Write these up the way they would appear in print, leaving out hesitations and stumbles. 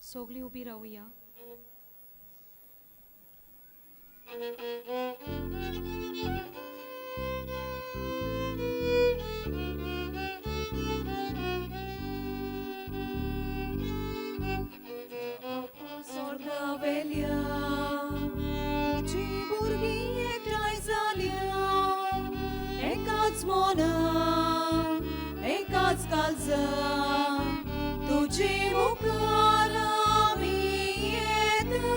सगळीं उबी रावया. स्वर्गावेल्या तुजी भुरगीं एकठांय जाल्या, एकाच मनान एकाच काळजान तुजे मुखार आमी येता.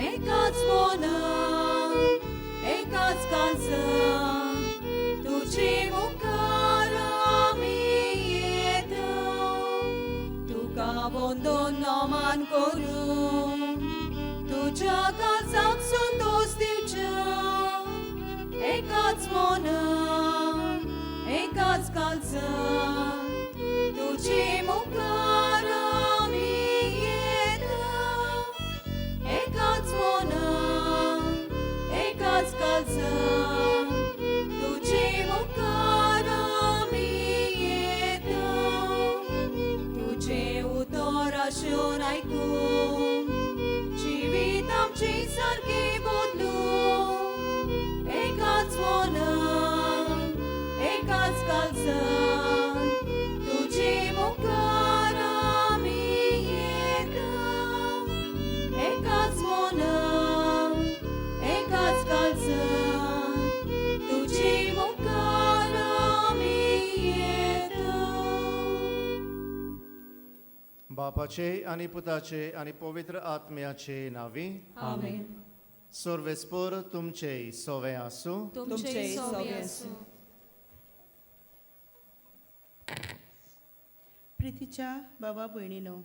एकाच मनान एकाच काळजान तुजे मुखार आमी येता. तुका वंदन नमन करूं, तुज्या काळजाक संतोश दिवच्या. एकाच मनान एकाच काळजान तुजे मुखार आमी येता. एकाच मनान एकाच काळजान तुजे मुखार आमी येता. तुजें उतर आशून आयकून जिवीत आमचें सारकें बदलूं. एकाच मनान एकाच काळजान तुजे मुखार आमी येता. एकाच मनान एकाच काळजान तुजे मुखार आमी येता. बापाचे आनी पुताचे आनी पवित्र आत्म्याचे नांवी. आमेन. सर्वेस्पर तुमचे सोवे आसूं. तुमचे सोवे आसूं. प्रितीच्या बाबा भयणीनो,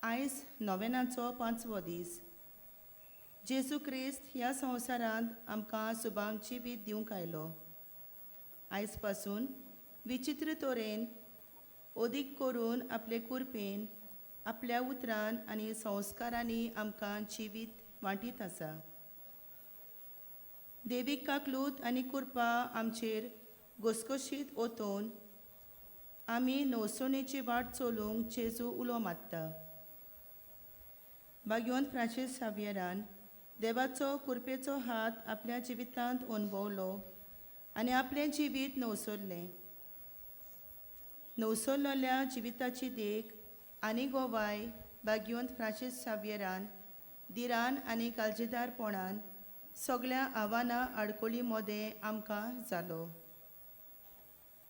आयज नोवेनाचो पांचवो दीस. जेजू क्रिस्त ह्या संवसारांत आमकां सुबांग जिवीत दिवंक आयलो. आयज पासून विचित्र तरेन ओदीक करून आपले कुरपेन, आपल्या उतरान आनी संस्कारांनी आमकां जिवीत वांटीत आसा. देवीक काकलूत आनी कुरपा आमचेर घसघशीत ओतोवन आमी नवसणेची वाट चलूंक जेजू उलो मारता. बागयोन फ्रांसीस सावियरान देवाचो कुरपेचो हात आपल्या जिवितांत अणभवलो आनी आपलें जिवीत नवसरलें. नवसरलेल्या जिविताची देख आनी गोवाय बागयोन फ्रांसीस सावियरान दिरान आनी काळजीदारपणान सगळ्या आव्हानां आडकोळी मदें आमकां जालो.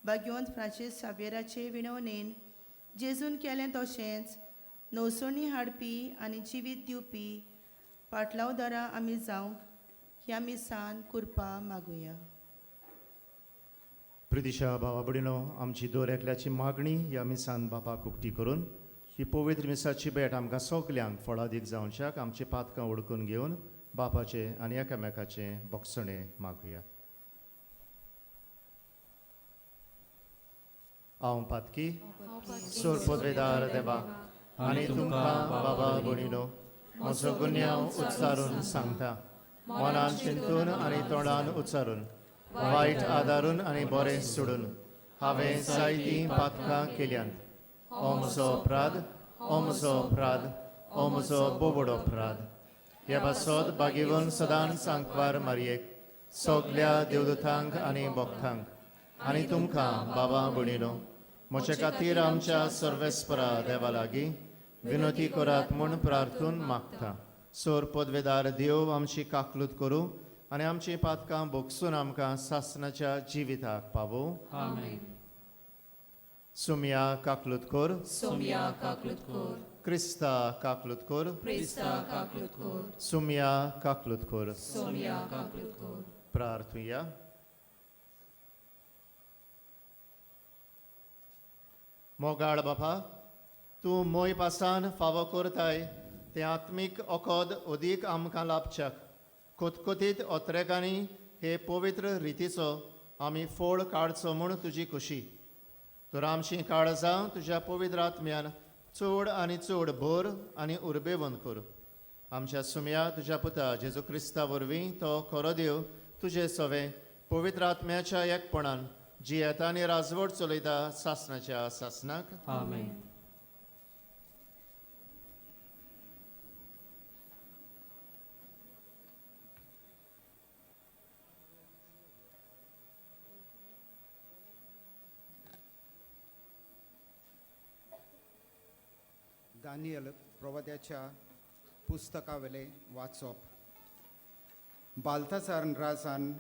बागयोन फ्रांसीस सावियराचे विणवणेन जेजून केलें तशेंच नवसणी हाडपी आनी जिवीत दिवपी पाटलावदारां आमी जावंक ह्या मिसान कुरपा मागुया. प्रितिशा बाबा भयणीनो, आमची दर एकल्याची मागणी ह्या मिसान बापाक उक्ती करून ही पवित्र मिसाची भेट आमकां सगल्यांक फळादीक जावच्याक आमची पातकां ओडकून घेवन बापाचे आनी एकामेकाचे बोगसणे मागुया. हांव पातकी सोर पदवेदार देवा आनी तुमकां बाबा भयणीनो म्हजो गुन्यांव उच्चारून सांगता. मनान चिंतून आनी तोंडान उच्चारून, वायट आदारून आनी बरें सोडून हांवें जायतीं पातकां केल्यांत. हो म्हजो अपराध, हो म्हजो अपराध, हो म्हजो बोबडो अपराध. हे पासत बागेवन सदांच सांकवार मारयेक, सगल्या देवदूतांक आनी भक्तांक आनी तुमकां बाबा भयणीनो म्हजे खातीर आमच्या सर्वेस्परा देवा लागीं विनोती करात म्हूण प्रार्थून मागता. सोर पदवेदार देव आमची काकलूत करूं आनी आमची पातकां भोगसून आमकां सासणाच्या जिविताक पावोवं. आमेन. सुमया काकलूत कर. सोमया काकलूत कोर. क्रिस्ता काकलूत कर. क्रिस्ता काकलूत कोर. सुमया काकलूत कर. सोमया काकलूत कोर. प्रार्थुया. मोगाळ बापा, तूं मोय पासान फावो करताय तें आत्मीक ओकोद अदीक आमकां लाभच्याक कोतकोतीत ओतरेकांनी हे पवित्र रितीचो आमी फोळ काडचो म्हूण तुजी खुशी. तर आमची काळजां तुज्या पवित्र आत्म्यान चड आनी चड भर आनी उर्बेवंत कर. आमच्या सुमया तुज्या पुता जेजू क्रिस्ता वरवीं, तो खरो देव, तुजे सवे पवित्र आत्म्याच्या एकपणान जियेता आनी राजवट चलयता सासणाच्या सासणाक. आमेन. दानियल प्रवाद्याच्या पुस्तकावेलें वाचप. बाल्तासार राजान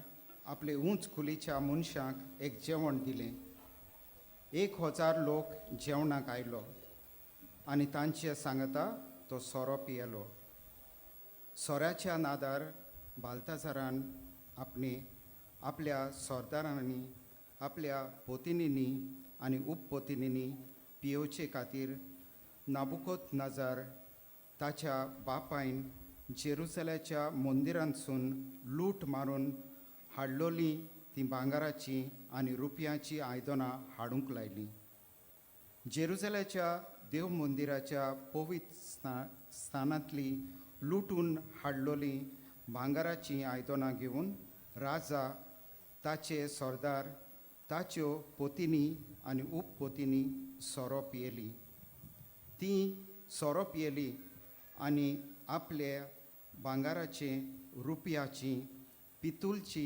आपले उंच कुलीच्या मनशांक एक जेवण दिलें. 1000 लोक जेवणाक आयलो आनी तांचे सांगता तो सोरो पियेलो. सोऱ्याच्या नादार बाल्तासारान आपणे आपल्या सरदारांनी आपल्या पोतिनींनी आनी उपपोतिनींनी पियोवचे खातीर नाबुकोत नजर ताच्या बापायन जेरुसल्याच्या मंदिरांतसून लूट मारून हाडलोली ती भांगराची आनी रुपयाची आयदनां हाडूंक लायलीं. जेरुसल्याच्या देव मंदिराच्या पवित्र स्थानांतली लुटून हाडलोली भांगराचीं आयदनां घेवन राजा ताचे सरदार ताच्यो पोतिनी आनी उपपोतिनी सोरो पियेली. तीं सोरो पियेली आनी आपल्या भांगराचे रुपयाची पितुलची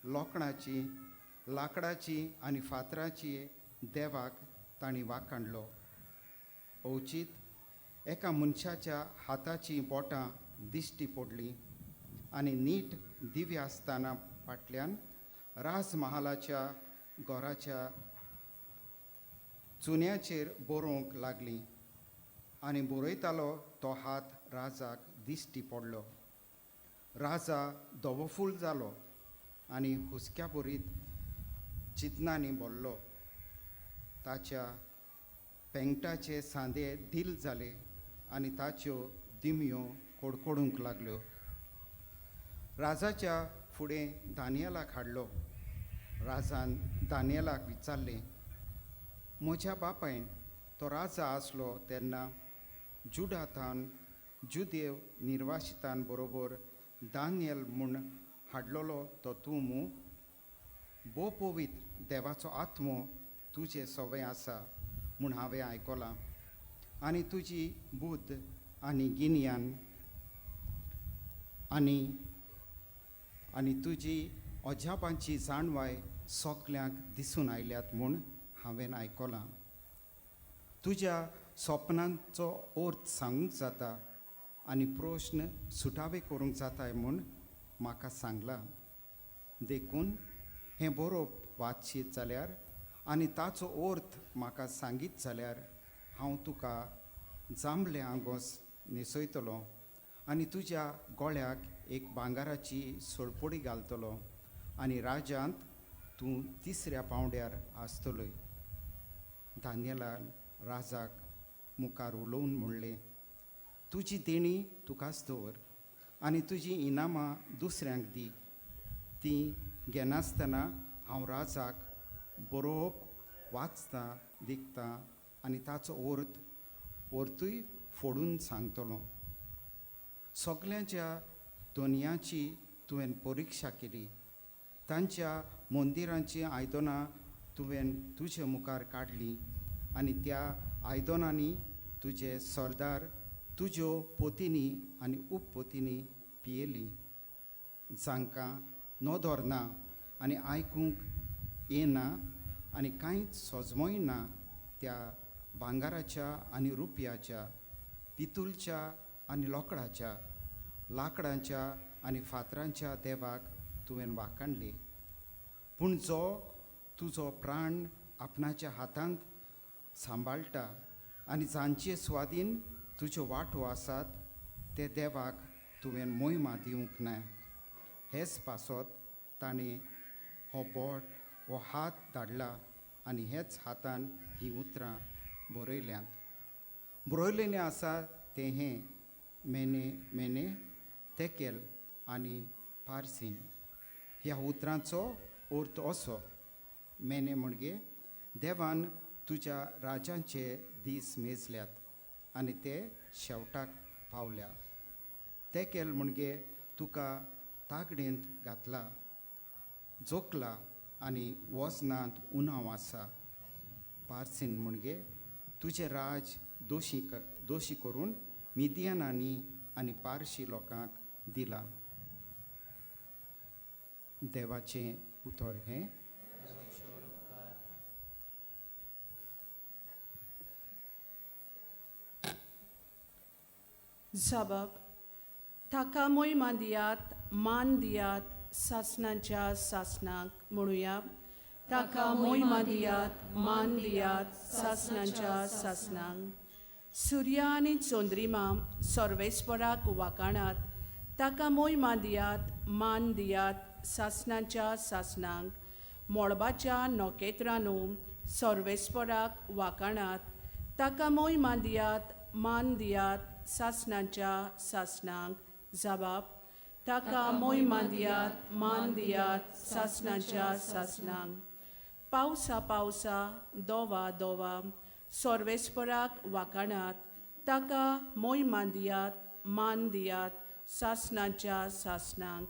लोखणाची लांकडाची आनी फातराची देवाक तांणी वाखाणलो. अवचीत एका मनशाच्या हाताचीं बोटां दिश्टी पडलीं आनी नीट दिव्य आसतना फाटल्यान राजमहालाच्या घराच्या चुन्याचेर बरोवंक लागलीं आनी बरयतालो तो हात राजाक दिश्टी पडलो. राजा धवोफूल जालो आनी हुसक्या भरीत चिंतनांनी भरलो. ताच्या पेंगटाचे सांदे दिल जाले आनी ताच्यो दिमयो कडकडूंक लागल्यो. राजाच्या फुडें दानियलाक हाडलो. राजान दानियलाक विचारलें, म्हज्या बापायन तो राजा आसलो तेन्ना जुडाथान जुदेव निर्वासितान बरोबर दानियल म्हूण हाडलेलो तो तूं मू? भोव पवित्र देवाचो आत्मो तुजें सवंय आसा म्हूण हांवें आयकलां आनी तुजी बुद्द आनी गिन्यान आनी आनी तुजी अजापांची जाणवाय सगल्यांक दिसून आयल्यात म्हूण हांवें आयकलां. तुज्या सपनांचो अर्थ सांगूंक जाता आनी प्रश्न सुटावे करूंक जाताय म्हूण म्हाका सांगलां. देखून हें बरोवप वाचशीत जाल्यार आनी ताचो अर्थ म्हाका सांगीत जाल्यार हांव तुका जांबलें आंगोस न्हेसयतलो आनी तुज्या गळ्याक एक भांगराची सोळपोडी घालतलो आनी राज्यांत तूं तिसऱ्या पांवड्यार आसतलोय. दानियलान राजाक मुखार उलोवन म्हणलें, तुजी देणी तुकाच दवर आनी तुजी इनामां दुसऱ्यांक दी. तीं घेनासतना हांव राजाक बरोवप वाचता दिखता आनी ताचो अर्थ अर्थूय फोडून सांगतलो. सगल्यांच्या दोनयांची तुवें परिक्षा केली. तांच्या मंदिरांचीं आयदनां तुवें तुजे मुखार काडलीं आनी त्या आयदनांनी तुजे सरदार तुज्यो पोतिनी आनी उपपोतिनी पियेलीं. जांकां नदर ना आनी आयकूंक येना आनी कांयच सजमोय ना त्या भांगराच्या आनी रुपयाच्या पितुलच्या आनी लोकडाच्या लांकडांच्या आनी फातरांच्या देवाक तुवें वाखाणली. पूण जो तुजो प्राण आपणाच्या हातांत सांबाळटा आनी जांचे स्वादीन तुज्यो वांटो आसात ते देवाक तुवें मोहिमा दिवंक ना. हेच पासत ताणें हो बोट हो हात धाडला आनी हेच हातान हीं उतरां बरयल्यांत. बरयलेलें आसा तें हें मेने मेने तेकेल आनी पारसीन. ह्या उतरांचो अर्थ असो, मेने म्हणजे देवान तुज्या राजांचे दीस मेजल्यात आनी ते शेवटाक पावल्या. तेकेल म्हणजे तुका तागडेंत घातला जोखला आनी वजनांत उणाव आसा. पारसीन म्हणजे तुजें राज दोशी करून मिदियनांनी आनी पारशी लोकांक दिलां. देवाचें उतर हें. जाबाब ताका मोहिमा दियात मान दियात सासणाच्या सासणाक म्हणुया. ताका मोहिमा दियात मान दियात सासणाच्या सासणाक. सुर्या आनी चंद्रिमा सर्वेस्पराक वाकाणात ताका मोहिमा दियात मान दियात सासणाच्या सासणाक. मळबाच्या नखेत्रांनो सर्वेस्पराक वाकाणात ताका मोहिमा दियात मान दियात सासणाच्या सासणाक. जाबाब ताका मोहिमा दियात मान दियात सासणाच्या सासणाक. पावसा पावसा दोवा दोवा सर्वेस्पराक वाकाणात ताका मोहिमा दियात मान दियात सासणाच्या सासणाक.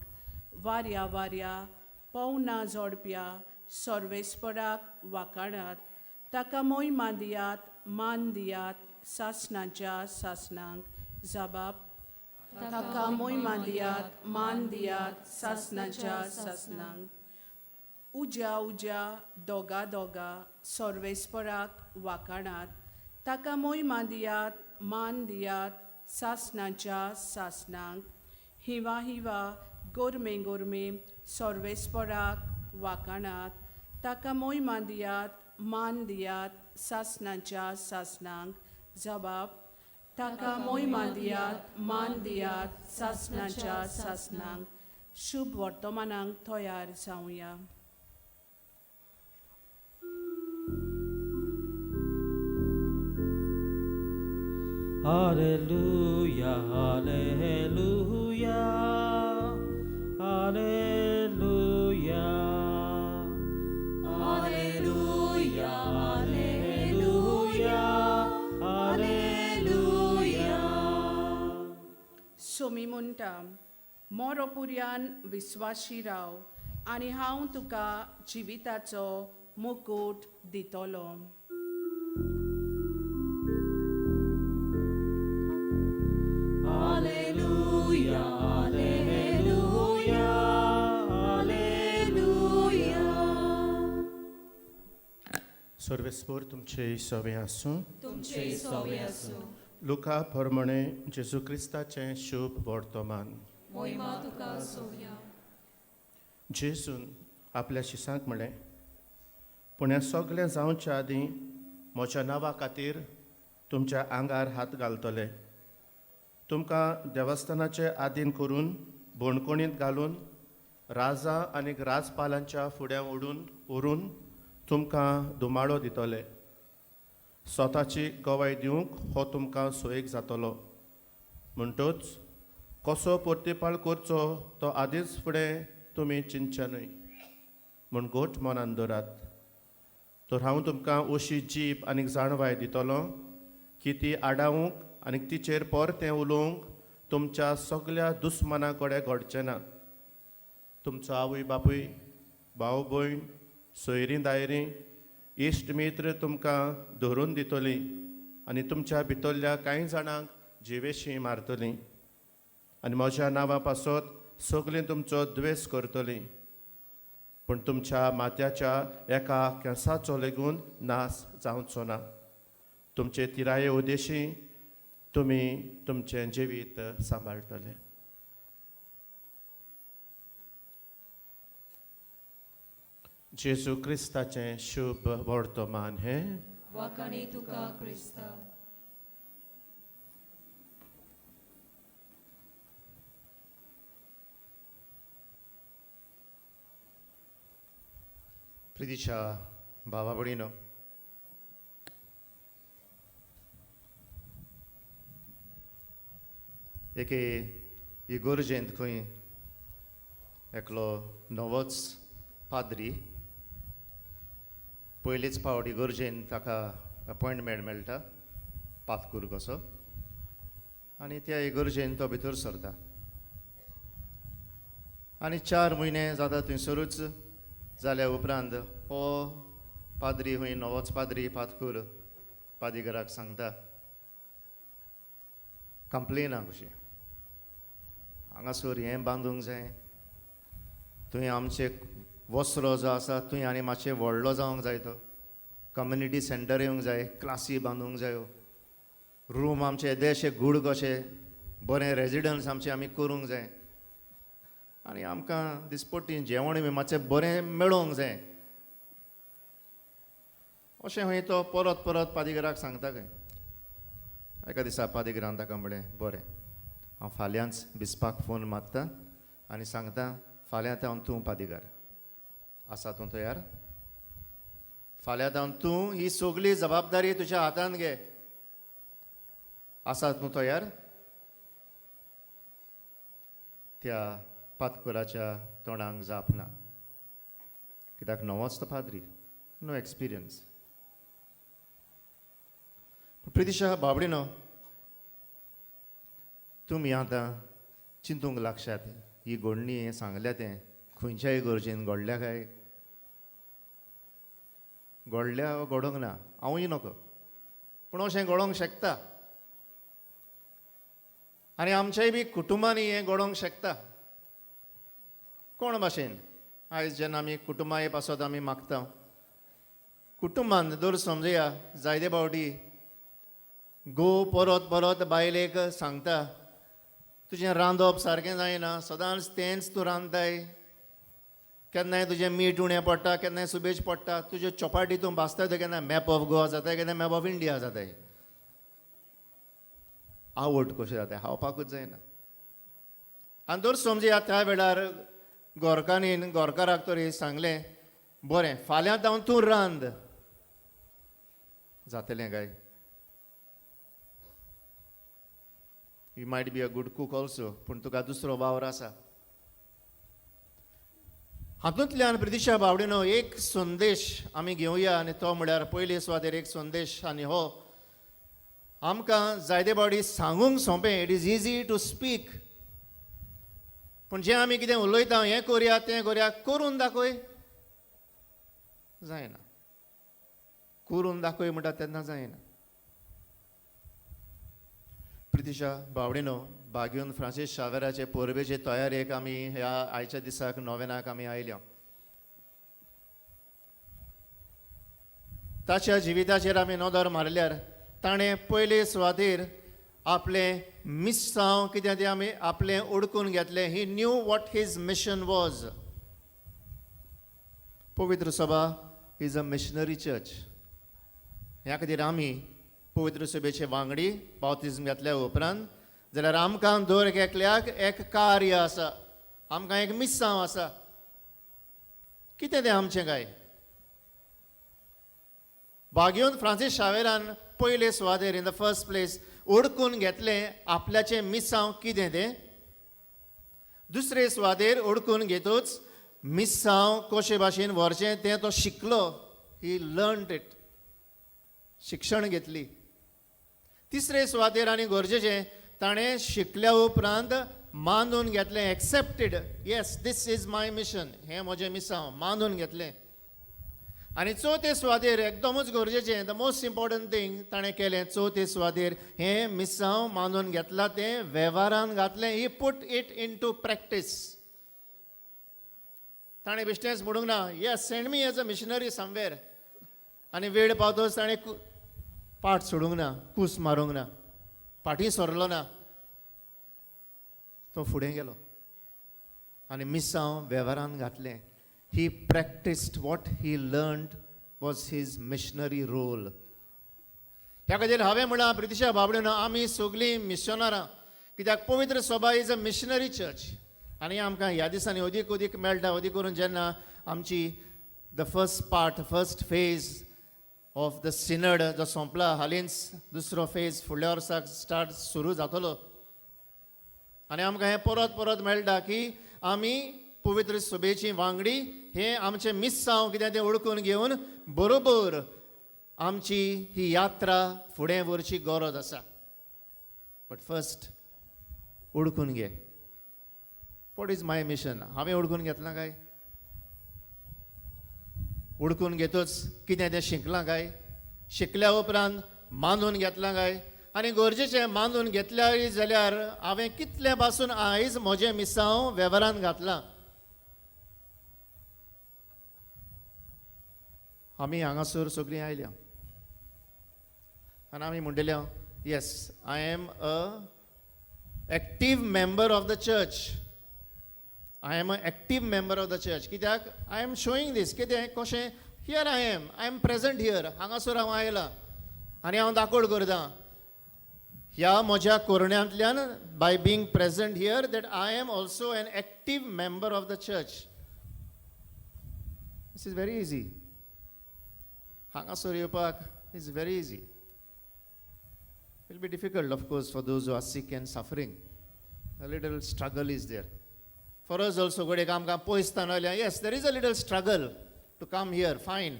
वाऱ्या वाऱ्या पोवना जोडप्या सर्वेस्पराक वाकाणात ताका मोहिमा दियात मान दियात सासणाच्या सासणाक. जाबाब ताका मोहिमा दियात मान दियात सासणाच्या सासणाक. उज्या उज्या दोगा दोगा सर्वेस्पराक वाकाणात ताका मोहिमा दियात मान दियात सासणाच्या सासणाक. हिवा हिवा गोरमे गोरमे सर्वेस्पराक वाकाणात ताका मोहिमा दियात मान दियात सासणाच्या सासणाक. जबाब ताका मोहिमा दियात मान दियात सासणाच्या सासणाक. शुभ वर्तमानाक तयार जावया. Hallelujah, hallelujah, hallelujah, hallelujah, hallelujah, hallelujah. Somi म्हणटा मोरो पुर्यान विस्वाशी राव आनी हांव तुका जिविताचो मुकूट दितलो. Hallelujah, hallelujah, hallelujah. सर्वेस्पोर तुमचे सवे आसूं. तुमचे सोवे आसूं. लुका प्रमाणे जेजू क्रिस्ताचें शुभ वर्तमान. मोहिमा तुका सोवया. जेजून आपल्या शिसांक म्हणलें, पूण हें सगळें जावच्या आदीं म्हज्या नांवा खातीर तुमच्या आंगार हात घालतले, तुमकां देवस्थानाचे आदीन करून बणकोणींत घालून राजा आनी राजपालांच्या फुड्यां ओडून व्हरून तुमकां धुमाळो दितले. स्वताची गवाय दिवंक हो तुमकां सोयीक जातलो. म्हणटच कसो प्रतिपाळ करचो तो आदींच फुडें तुमी चिंतचे न्हय म्हूण घट मनान दवरात. तर हांव तुमकां अशी जीब आनी जाणवाय दितलो की ती आडावंक आनी तिचेर परतें उलोवंक तुमच्या सगल्या दुस्माना कडेन घडचें ना. तुमचो आवय बापूय, भाव भयण, सोयरीं दायरीं, इश्ट मित्र तुमकां धरून दितलीं आनी तुमच्या भितरल्या कांय जाणांक जिवेशीं मारतलीं आनी म्हज्या नांवा पासत सगलीं तुमचो द्वेस करतलीं. पूण तुमच्या माथ्याच्या एका केंसाचो लेगून नाश जावचो ना. तुमचे तिराये उद्देशी तुमी तुमचें जिवीत सांबाळटले. जेजू क्रिस्ताचें शुभ वर्तमान हें. वाकाणी तुका क्रिस्ता. प्रितीच्या भावा भयणीनो, एके इगोर्जेंत खंय एकलो नवोच पाद्री पयलेच फावट इगोर्जेन ताका अपॉयंटमेंट मेळटा पातकूर कसो, आनी त्या इगोर्जेन तो भितर सरता आनी 4 म्हयने जाता थंयसरूच जाल्या उपरांत हो पाद्री खंय नवोच पाद्री पातकूर पादीगराक सांगता कंप्लेना कशी, हांगासर हें बांदूंक जाय, तुवें आमचे वस्रो जो आसा तुवें आनी मातशें व्हडलो जावंक जाय, तो कम्युनिटी सेंटर येवंक जाय, क्लासी बांदूंक जायो, रूम आमचे येदेशे गूड कशे बरें रेजिडन्स आमचें आमी करूंक जाय आनी आमकां दिसपट्टी जेवण बी मातशें बरें मेळोंक जाय. अशें खंय तो परत परत पादिगराक सांगता खंय. एका दिसा पादिगरान ताका म्हणलें, बरें हांव फाल्यांच बिस्पाक फोन मारता आनी सांगता फाल्यां हांव तूं पादिगार आसा, तूं तयार? फाल्यां हांव तूं ही सगली जबाबदारी तुज्या हातान घे, आसा तूं तयार? त्या पातकुराच्या तोंडाक जाप ना, कित्याक नवोच तो पाद्री, नो एक्सपिरियन्स. प्रितिशा बाबडीनो, तुमी आतां चिंतूंक लागशात ही घडणी हें सांगल्या तें खंयच्याय गरजेन घडल्या काय घडल्या वा घडोवंक ना हांवूय नको, पूण अशें घडोवंक शकता आनी आमच्याय बी कुटुंबांनी हें घडोवंक शकता. कोण भाशेन आयज जेन्ना आमी कुटुंबाय पासत आमी मागता, कुटुंबान दर समजुया जायते फावटी घोव परत परत बायलेक सांगता तुजें रांदप सारकें जायना, सदांच तेंच तूं रांदताय, केन्नाय तुजें मीठ उणें पडटा, केन्नाय सुबेज पडटा, तुज्यो चपाटी तूं भाजताय त्यो केन्ना मॅप ऑफ गोवा जाताय, केन्ना मॅप ऑफ इंडिया जाताय, आवड कशें जाताय खावपाकूच जायना. आनी दर समजुया त्या वेळार गोरकांनी गोरकाराक तरी सांगलें बरें फाल्यां जावन तूं रांद, जातलें काय? You might be a good cook also, पूण तुका दुसरो वावर आसा. हातूंतल्यान प्रितिशा बावडेनो एक संदेश आमी घेवया आनी तो म्हळ्यार पयले सुवातेर एक संदेश, आनी हो आमकां जायते फावटी सांगूंक सोंपें, it is easy to speak, पूण जें आमी कितें उलयता हें करुया तें करुया करून दाखय जायना, करून दाखय म्हणटा तेन्ना जायना. प्रितिशा बावडेनो, बागेवन फ्रांसीस शावेराचे परबेचे तयारेक आमी ह्या आयच्या दिसाक नोवेनाक आमी आयल्या. ताच्या जिविताचेर आमी नदर मारल्यार ताणें पयले सुवातेर आपलें मिस्सांव कितें तें आमी आपलें ओडकून घेतलें. He knew what his mission was. पवित्र सभा is a missionary church. ह्या खातीर आमी पवित्र सभेचे वांगडी बाप्तिज्म घेतल्या उपरांत जाल्यार आमकां दर एकल्याक एक कार्य आसा, आमकां एक मिस्सांव आसा. कितें तें आमचें काय? बागेवन फ्रांसीस शावेरान पयले सुवातेर इन the first place ओडकून घेतलें आपल्याचें मिस्सांव कितें तें. दुसरे सुवातेर ओडकून घेतूच मिस्सांव कशे भाशेन व्हरचें तें तो शिकलो, ही लर्न it, शिक्षण घेतली. तिसरे सुवातेर आनी गरजेचें ताणें शिकल्या उपरांत मानून घेतलें, accepted, yes this is my mission, हें म्हजें मिसांव मानून घेतलें. आनी चवथे सुवातेर एकदमूच गरजेचें, the most important thing ताणें केलें, चवथे सुवातेर हें मिसांव मानून घेतलां तें वेव्हारान घातलें, he put it into practice. ताणें बेश्टेंच म्हणूंक ना yes send me as a missionary somewhere, आनी वेळ पावतच ताणें पाट सोडूंक ना, कूस मारूंक ना, फाटीं सरलो ना, तो फुडें गेलो आनी मिसांव वेव्हारान घातलें. He practised what he learned was his missionary role. ह्या खातीर हांवें म्हळां प्रितिशा बाबडेनो आमी सगलीं मिशनरां, कित्याक पवित्र सभा is a missionary church. आनी आमकां ह्या दिसांनी अदीक अदीक मेळटा, अदीक करून जेन्ना आमची the first part, first phase of the synod जो सोंपला, हालींच दुसरो फेज फुडल्या वर्साक स्टार्ट सुरू जातलो. आनी आमकां हें परत परत मेळटा की आमी पवित्र सभेची वांगडी हें आमचें मिस्सांव कितें तें ओळखून घेवन बरोबर आमची ही यात्रा फुडें व्हरची गरज आसा. बट फर्स्ट ओळखून घे, what is my mission, हांवें ओळखून घेतलां काय? ओळखून घेतच कितें तें शिकलां काय? शिकल्या उपरांत मानून घेतलां काय? आनी गरजेचें मानून घेतल्यार जाल्यार हांवें कितलें पासून आयज म्हजें मिसांव वेव्हारान घातलां. आमी हांगासर सगळीं आयल्या आनी आमी म्हणटले yes I am a Active member of the church. I am a active member of the church. कित्याक? I am showing this. कितें, कशें? Here I am, I am present here. हांगासर हांव आयलां आनी हांव दाकोड करता ह्या म्हज्या कोरण्यांतल्यान, by being present here, that I am also an active member of the church. This is very easy. हांगासर येवपाक is very easy. Will be difficult, of course, for those who are sick and suffering. A little struggle is there. For us also, घडये आमकां पयसतान आयल्या, yes, there is a little struggle to come here, fine.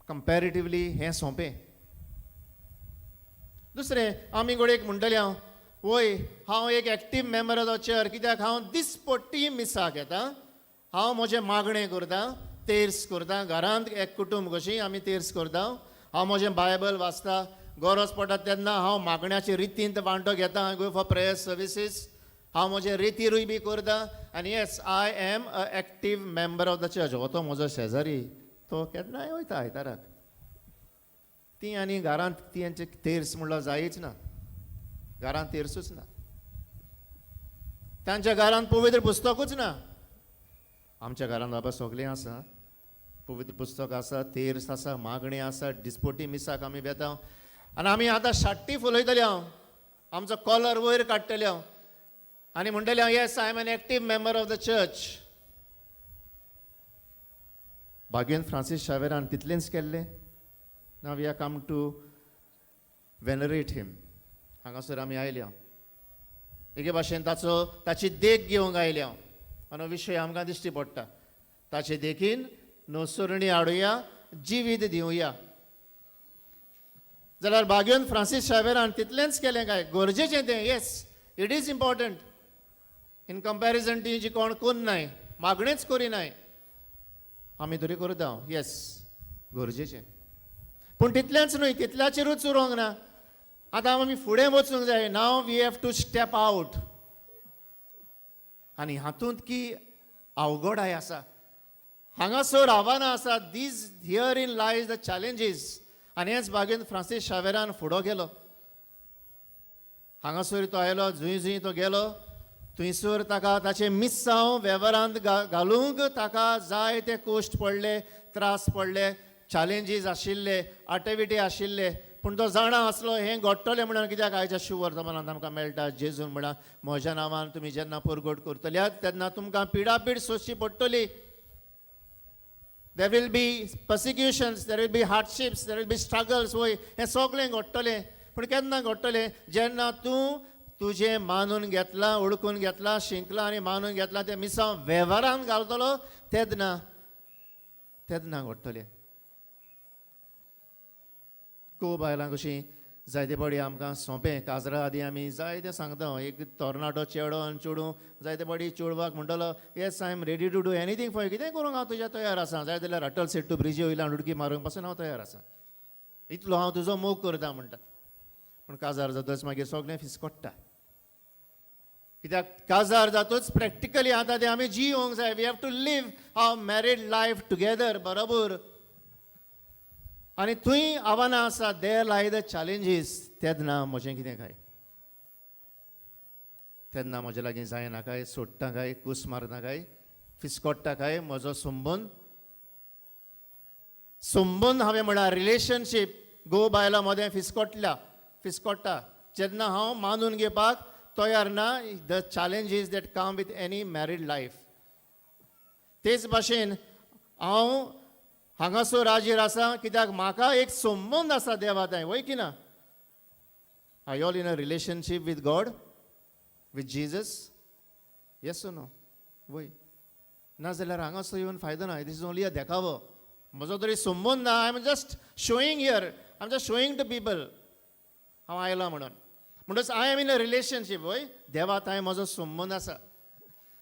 Comparatively हें सोंपें. दुसरें, आमी घडयेक म्हणटले हांव, वय, हांव एक active member of the church, कित्याक हांव दिसपट्टी मिसाक येता, हांव म्हजें मागणें करता, तेर्स करता, घरांत एक कुटुंब कशी आमी तेर्स करता, हांव म्हजें बायबल वाचता, गरज पडटा तेन्ना हांव मागण्याचे रितींत वांटो घेता, go for prayer services, हांव म्हजें रितीरूय बी करता आनी yes, I am a active member of the church. हो तो म्हजो शेजारी, तो केन्नाय वयता आयताराक. ती आनी घरांत ती तेर्स म्हणल्यार जायच ना, घरांत तेर्सूच ना, तांच्या घरांत पवित्र पुस्तकूच ना. आमच्या घरांत बाबा सगळें आसा, पवित्र पुस्तक आसा, तेर्स आसा, मागणें आसा, दिसपटी मिसाक आमी वेता आनी आमी आतां शाट्टी फुलयतले, हांव आमचो कॉलर वयर काडटले हांव आनी म्हणटले हांव, yes, I am an active member of the church. भाग्यन फ्रांसीस शावेरान तितलेंच केल्लें? Now we are come to venerate him. हांगासर आमी आयल्या, एके भाशेन ताचो ताची देख घेवंक आयल्या आनी हो विशय आमकां दिश्टी पडटा. ताचे देखीन नसरणी हाडुया, जिवीत दिवया. जाल्यार भाग्योन फ्रांसीस शावेरान तितलेंच केलें काय? गरजेचें तें, yes, it is important in comparison ती जी कोण कोन्नाय, मागणेच करिनाय, आमी तरी करता. येस, गरजेचें, पूण तितलेंच न्हय, तितल्याचेरूच उरोंक ना. आतां आमी फुडें वचूंक जाय. Now we have to step out. आनी हातूंत की अवघडाय आसा, हांगासर आव्हानां आसा. These herein lies the challenges. आनी हेच बागेन फ्रांसीस शावेरान फुडो गेलो. हांगासर तो आयलो, जंय जंय तो गेलो थंयसर ताका ताचें मिस्सांव वेव्हारांत घालूंक ताका जाय ते कश्ट पडले, त्रास पडले, चॅलेंजीस आशिल्ले, आटेविटे आशिल्ले. पूण तो जाणा आसलो हें घडटलें म्हणून. कित्याक आयच्या शुवर्तमानांत आमकां मेळटा, जेजून म्हळां, म्हज्या नांवान तुमी जेन्ना परगट करतल्यात तेन्ना तुमकां पिडापीड सोंसची पडटली. There will be persecutions, there will be hardships, there will be struggles. वय, हें सगळें घडटलें. पूण केन्ना घडटलें? जेन्ना तूं तुजें मानून घेतलां, वळखून घेतलां, शिंकलां आनी मानून घेतलां तें मिसांव वेव्हारान घालतलो तेन्ना, तेन्ना घडटलें. घोव बायलां कशीं जायते फावटी आमकां सोंपें, काजरा आदी आमी जायतें सांगता. एक तरणाटो चेडो आनी चेडूं जायते फावटी चेडवाक म्हणटलो, yes, I am ready to do anything for, कितेंय करूंक हांव तुज्या तयार आसा, जाय जाल्यार अटल सेतू ब्रिजे वयल्यान उडकी मारूंक पासून हांव तयार आसा, इतलो हांव तुजो मोग करता म्हणटा. पूण काजार जातच मागीर सगळें फिसकोट्टा. कित्याक काजार जातूच प्रॅक्टिकली आतां तें आमी जियोंक जाय. We have to live our married life together, बरोबर? आनी थंय आव्हानां आसा. There lie the challenges. तेन्ना म्हजें कितें काय? तेन्ना म्हजे लागीं जायना काय? सोडटा काय? कूस मारता काय? फिसकोट्टा काय म्हजो संबंद? संबंद हांवें म्हळ्यार रिलेशनशीप घोव बायलां मदें फिसकोटल्या, फिसकोट्टा जेन्ना हांव मानून घेवपाक तयार ना the challenges that come with any married life. तेच भाशेन हांव हांगासर हाजीर आसा कित्याक म्हाका एक संबंद आसा देवा थंय, वय की ना? Are all in a relationship with God, with Jesus? Yes, no? वय, ना जाल्यार हांगासर येवन फायदो ना. This is only a देखावो. म्हजो तरी संबंद ना. I am just showing here, I am just showing to people हांव आयला म्हणून. म्हणटच I am in a relationship, वय? देवा थंय म्हजो संबंद आसा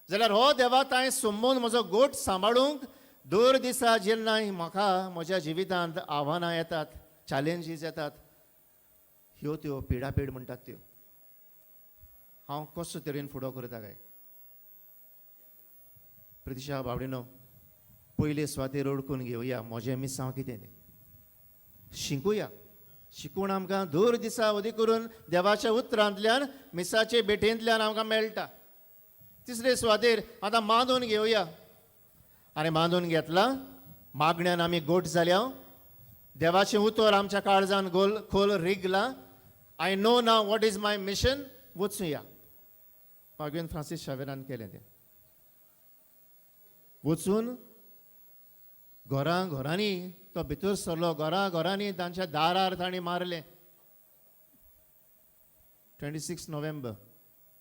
जाल्यार हो देवा थंय संबंद म्हजो गोट सांबाळूंक दर दिसा जेन्ना म्हाका म्हज्या जिवितांत आव्हानां येतात, चॅलेंजीस येतात, ह्यो त्यो पिडापीड म्हणटात त्यो, हांव कसो तरेन फुडो करता काय? प्रतिशा बावडिनो, पयले सुवातेर ओळखून घेवया म्हजें मिसांव कितें तें. शिंकुया. शिकूण आमकां दूर दिसा अदीक करून देवाच्या उतरांतल्यान मिसाचे भेटेंतल्यान आमकां मेळटा. तिसरे सुवातेर आतां मांदून घेवया आनी मांदून घेतला मागण्यान आमी गोट जाल्या, देवाचें उतर आमच्या काळजान गोल खोल रिगला. I know now what is my mission. वचुया. बागेन फ्रांसीस शावेरान केलें तें. वचून घरां घरांनी तो भितर सरलो, घरां घरांनी तांच्या दारार तांणी मारलें. 26 नोव्हेंबर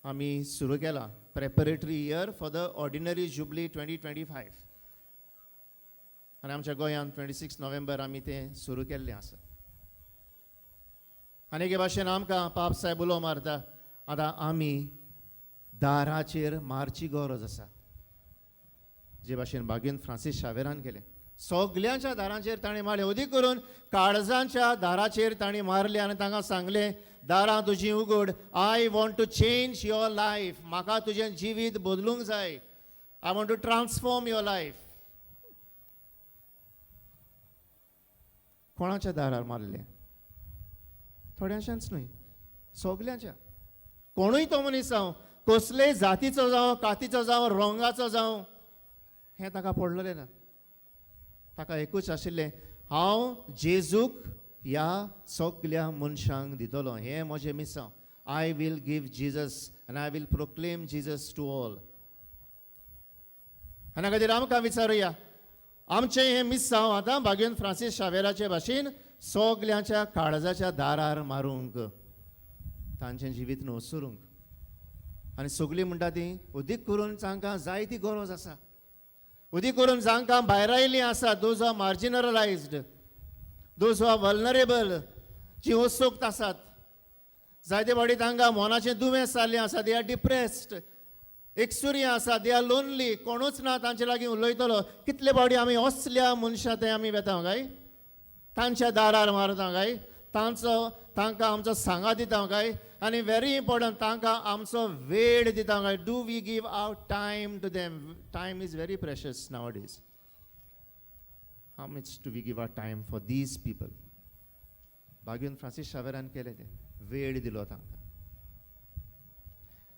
आमी सुरू केला preparatory year for the ordinary jubilee 2025. आनी आमच्या गोंयांत 26 नोव्हेंबर आमी तें सुरू केल्लें आसा. आनी एके भाशेन आमकां पाप सायब उलो मारता, आतां आमी दाराचेर मारची गरज आसा. जे भाशेन बागेन फ्रांसीस शावेरान केलें, सगल्यांच्या दारांचेर ताणें मारलें, अदीक करून काळजांच्या दाराचेर ताणें मारलें आनी तांकां सांगलें, दारां तुजीं उगड, I want to change your life, म्हाका तुजें जिवीत बदलूंक जाय, I want to transform your life. कोणाच्या दारार मारलें? थोड्यांच्याच न्हय, सगल्यांच्या. कोणूय तो मनीस जावं, कसलेय जातीचो जावं, कातीचो जावं, रंगाचो जावं, हें ताका पडलेलें ना. ताका एकूच आशिल्लें, हांव जेजूक ह्या सगल्या मनशांक दितलो, हें म्हजें मिसांव. I will give Jesus and I will proclaim Jesus to all. आनी खातीर आमकां विचारुया, आमचें हें मिसांव आतां बागेन फ्रांसीस शावेराचे भाशेन सगल्यांच्या काळजाच्या दारार मारूंक, तांचें जिवीत नसरूंक. आनी सगळीं म्हणटा ती अदीक करून तांकां जायती गरज आसा, अदीक करून जांकां भायर आयिल्लीं आसा, those are marginalised, those are vulnerable, जीं असोक्त आसात, जायते फावटी तांकां मनाचें दुयेंस जाल्लें आसा, they are depressed, एकसुरी आसा, they are lonely, कोणूच ना तांचे लागीं उलयतलो. कितले फावटी आमी असल्या मनशां थंय आमी वेता काय, तांच्या दारार मारता काय, तांचो तांकां आमचो सांगात दिता काय, आनी व्हेरी इम्पोर्टंट तांकां आमचो वेळ दिता काय. Do we give our time to them? Time is very precious nowadays. How much do we give our time for these people? बागेन फ्रांसीस शावेरान केलें तें, वेळ दिलो तांकां.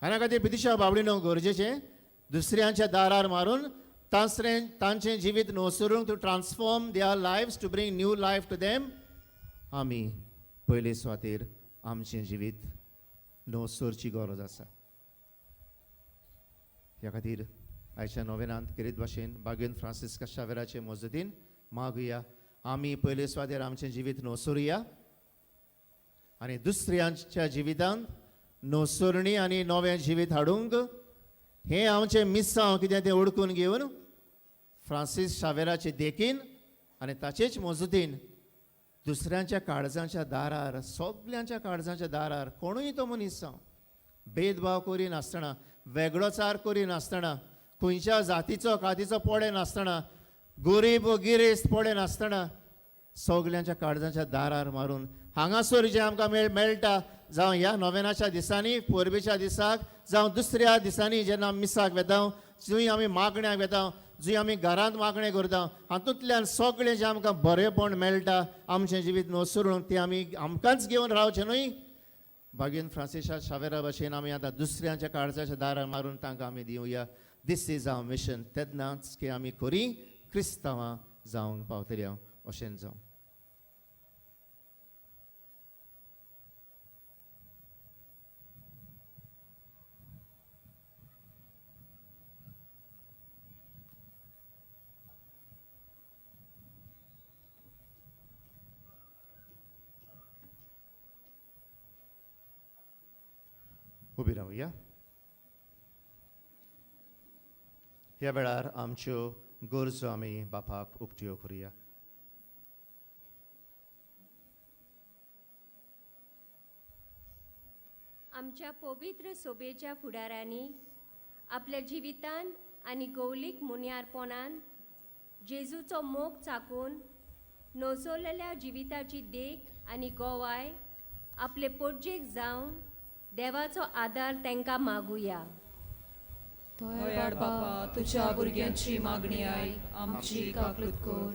आनी खातीर पितिशा बाबडीनो गरजेचें दुसऱ्यांच्या दारार मारून तांचें जिवीत नसरूंक, to transform their lives, to bring new life to them, आमी पयले सुवातेर आमचें जिवीत नसरची गरज आसा. ह्या खातीर आयच्या नोवेनांत केरीत भाशेन बागेन फ्रांसिस्का शावेराचे मजतीन मागुया, आमी पयले सुवातेर आमचें जिवीत नसरुया आनी दुसऱ्यांच्या जिवितांत नसरणी आनी नवें जिवीत हाडूंक हें आमचें मिसांव कितें तें ओडकून घेवन फ्रांसीस शावेराचे देखीन आनी ताचेच मजतीन दुसऱ्यांच्या काळजांच्या दारार, सगल्यांच्या काळजांच्या दारार, कोणूय तो मनीस जावं, भेदभाव करिनासतना, वेगळोचार करिनासतना, खंयच्या जातीचो कातीचो पडे नासतना, गरीब गिरेस्त पडे नासतना, सगल्यांच्या काळजांच्या दारार मारून हांगासर जें आमकां मेळटा, जावं ह्या नोवेनाच्या दिसांनी, परबेच्या दिसाक, जावं दुसऱ्या दिसांनी जेन्ना आमी मिसाक वेता, जंय आमी मागण्याक वेता, जंय आमी घरांत मागणें करता, हातूंतल्यान सगळें जें आमकां बरेंपण मेळटा आमचें जिवीत नसरून तें आमी आमकांच घेवन रावचें न्हय. बागेन फ्रांसिसा शावेरा भाशेन आमी आतां दुसऱ्यांच्या काळजाच्या दारार मारून तांकां आमी दिवया. This is our mission. तेन्नाच की आमी खरी क्रिस्तांवां जावंक पावतली. हांव अशें जावं. उबी रावया. ह्या वेळार आमच्यो गरजो आमी बापाक उक्त्यो करुया. आमच्या पवित्र सोबेच्या फुडारांनी आपल्या जिवितान आनी गौलीक मुन्यारपणान जेजूचो मोग चाकून नोसोलेल्या जिविताची देख आनी गोवाय आपले पोटजेक जावन देवाचो आदार तांकां मागुया. दयाळ बापा, तुज्या भुरग्यांची मागणी आयक, आमची काकूत कर.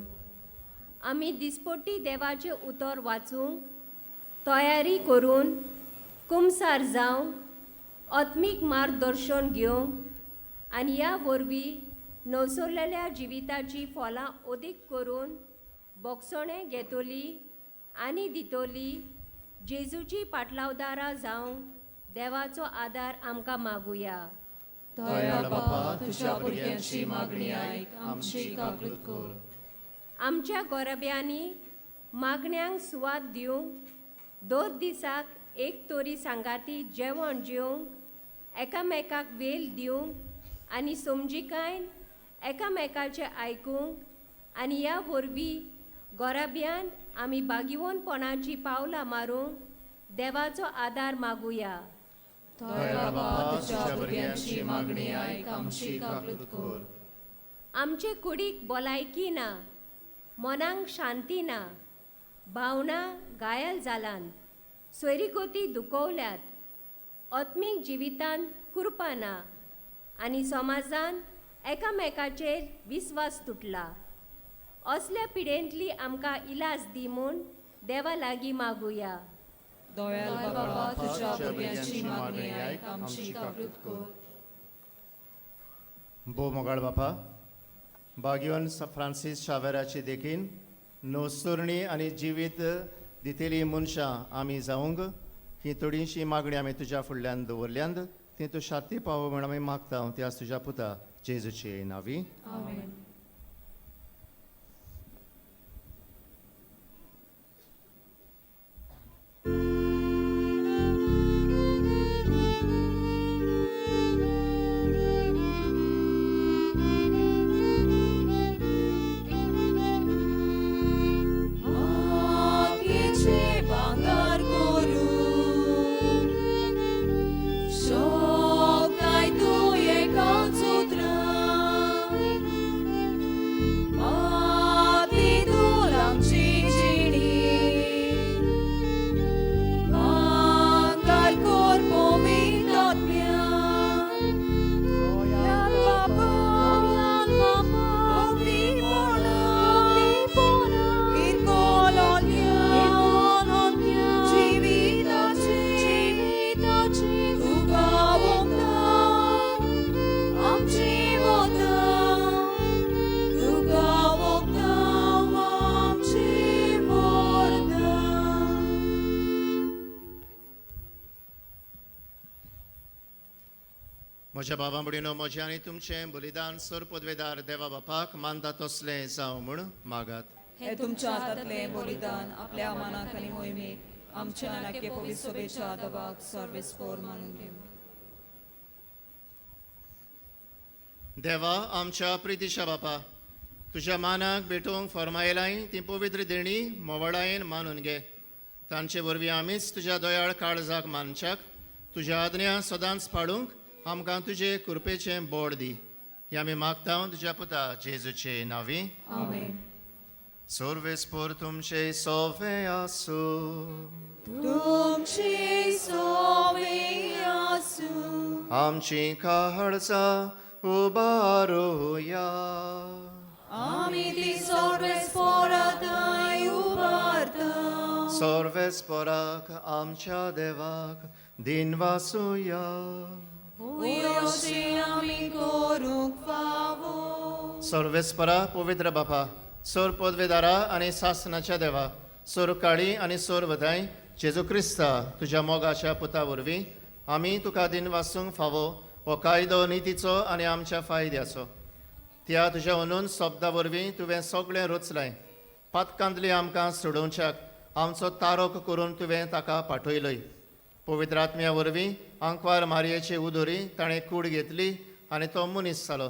आमी दिसपट्टी देवाचें उतर वाचूंक तयारी करून कुमसार जावंक, आत्मीक मार्गदर्शन घेवंक आनी ह्या वरवीं नवसरलेल्या जिविताची फलां अदीक करून बोगसणें घेतली आनी दितली जेजूची पाटलावदारां जावंक देवाचो आदार आमकां मागुया. दयाळ बापा, तुज्या भुरग्यांची मागणी आयक, आमची काकूत कर. आमच्या गोरब्यांनी मागण्यांक सुवात दिवंक, दर दिसाक एक तरी सांगाती जेवण जेवंक, एकामेकाक वेल दिवंक आनी समजिकायन एकामेकाचें आयकूंक आनी ह्या वरवीं गोराब्यान आमी बागिवनपणाची पावलां मारूंक देवाचो आदार मागुया. दयाळ बापा, तुज्या भुरग्यांची मागणी आयक, आमची काकूत कर. आमचे कुडीक भलायकी ना, मनाक शांती ना, भावना घायल जालान, सोयरीगती दुखवल्यात, आत्मीक जिवितांत कृपा ना आनी समाजान एकामेकाचेर विस्वास तुटला. असल्या पिडेंतली आमकां इलाज दी म्हूण देवा लागीं मागुया. दयाळ बापा, तुज्या भुरग्यांची मागणी आयक, आमची काकूत कर. भोव मोगाळ बापा, बागिवन फ्रांसीस शावेराची देखीन नवसुरणी आनी जिवीत दितेली मनशां आमी जावंक ही थोडीशी मागणी आमी तुज्या फुडल्यान दवरल्यांत, ती तूं शाती पावो म्हूण आमी मागता ती आज तुज्या पुता जेजूचे नावी. आमेन. मातयेचे भांगर करून शकताय तूं एकाच उतरान, माती धूल आमची जिणी, भांगर कर पवित्र आत्म्यान. दयाळ बापा, म्हज्या बाबा भयणीनो, म्हजें आनी तुमचें बलिदान सर पदवेदार देवा बापाक मानता तसलें जावं म्हूण मागात. हे तुमच्या हातांतलें बलिदान आपल्या मानाक आनी मोहिमेक आमच्या आनी पवित्र सभेच्या दबाक सर्वेस्पोर मानून घेवं. देवा आमच्या प्रितीच्या बापा, तुज्या मानाक भेटोवंक फर्मायलाय ती पवित्र देणी मोवळायेन मानून घे. तांचे वरवीं आमीच तुज्या दयाळ काळजाक मानच्याक तुज्या आज्ञा सदांच पाळूंक आमकां तुजे कृपेचें बोड दी. हें आमी मागता तुज्या पुता जेजूचे नावी. आमेन. सर्वेस्पोर तुमचे सोवे आसूं. तुमची सोवे आसूं. आमची काळजां उबारुया. आमी ती सर्वेस्पोराथंय उबारता. सर्वेस्पोराक आमच्या देवाक दिनवासुया. अशें आमी करूंक फावो. सर्वेस्परा पवित्र बापा, सोर पदवेदारा आनी सासनाच्या देवा, सोर काळी आनी सोर वधाय जेजू क्रिस्ता तुज्या मोगाच्या पुता वरवीं आमी तुका दिनवासूंक फावो हो कायदो नितीचो आनी आमच्या फायद्याचो. त्या तुज्या अंदून शब्दा वरवीं तुवें सगळें रचलें. पातकांतली आमकां सोडोवच्याक आमचो तारोक करून तुवें ताका पाठयलोय. पवित्र आत्म्या वरवीं आंकवार मारयेची उदोरी ताणें कूड घेतली आनी तो मनीस जालो.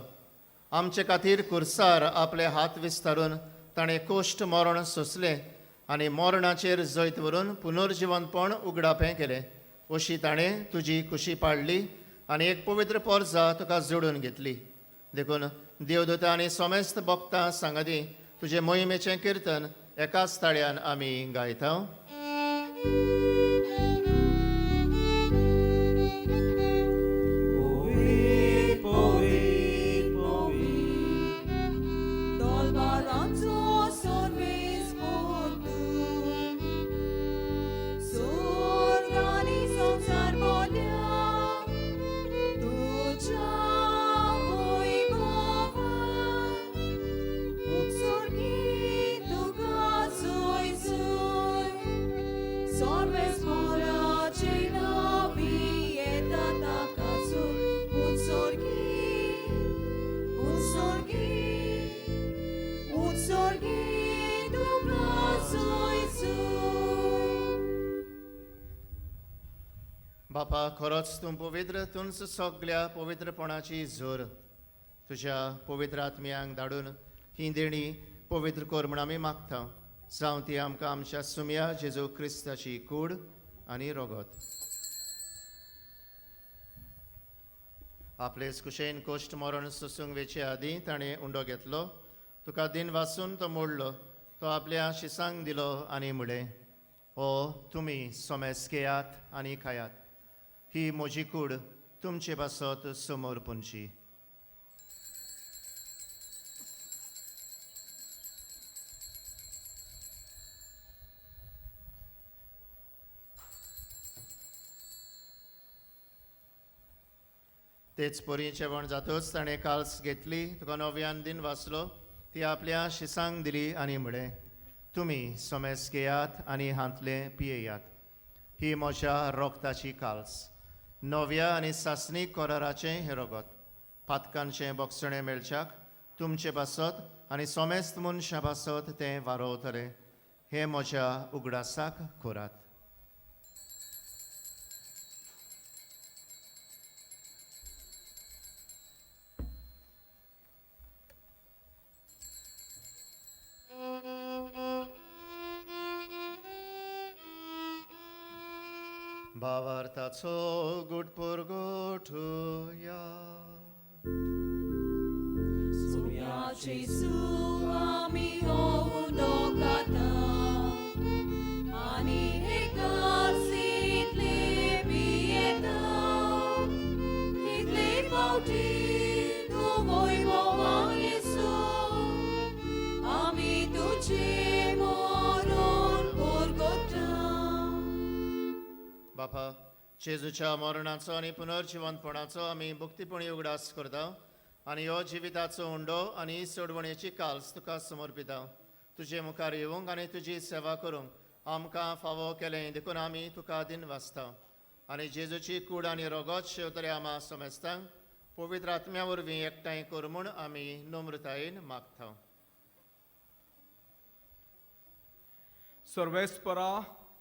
आमचे खातीर कुर्सार आपले हात विस्तारून ताणें कोश्ट मरण सोंसलें आनी मरणाचेर जैत व्हरून पुनर्जिवनपण उगडापें केलें. अशी ताणें तुजी कुशी पाडली आनी एक पवित्र पोरजा तुका जोडून घेतली. देखून देवदूता आनी समेस्त भक्तां सांगादी तुजे मोहिमेचें किर्तन एकाच ताळ्यान आमी गायता. Dolbaranzo sorves portu, बापा खरोच तूं पवित्र, तूंच सगल्या पवित्रपणाची जोर. तुज्या पवित्र आत्म्यांक धाडून ही देणी पवित्र कर म्हूण आमी मागता. जावं ती आमकां आमच्या सुम्या जेजू क्रिस्ताची कूड आनी रोगत. आपलेच कुशेन कोश्ट मरण सोसूंक वेचे आदीं ताणें उंडो घेतलो, तुका दिन वासून तो मोडलो, तो आपल्या शिसांक दिलो आनी म्हळें, ओ तुमी सोमेस घेयात आनी खायात, ही म्हजी कूड तुमचे पासत समोर पुंची. तेच परी जेवण जातच ताणें काल्स घेतली, तुका नव्यान दिन वाचलो, ती आपल्या शिसांक दिली आनी म्हळें, तुमी सोमेस घेयात आनी हांतलें पियेयात, ही म्हज्या रोगताची काल्स, नव्या आनी सासणीक कराराचें हें रोगत, पातकांचें बोगसणें मेळच्याक तुमचे पासत आनी सोमेस्त मनशां पासत तें वारोवतलें, हें म्हज्या उगडासाक करात. भावार्थाचो गुटपूर गोठुया. सुम्या जेजू आमी हो उंडो खाता आनी हे कासींतले पियेता, तितले फावटी तूं वैभवान येसू, आमी तुजें मरण परगटा. बापा, जेजूच्या मरणाचो आनी पुनर्जिवंतपणाचो आमी भक्तीपणी उगडास करता आनी ह्यो जिविताचो उंडो आनी सोडवणेची काल्स तुका समर्पिता. तुजे मुखार येवंक आनी तुजी सेवा करूंक आमकां फावो केलें देखून आमी तुका दिन वाचता आनी जेजूची कूड आनी रोगोत शेवतले आमा समेस्तांक पवित्र आत्म्या वरवीं एकठांय कर म्हूण आमी नम्रतायेन मागता. सर्वेस्परा,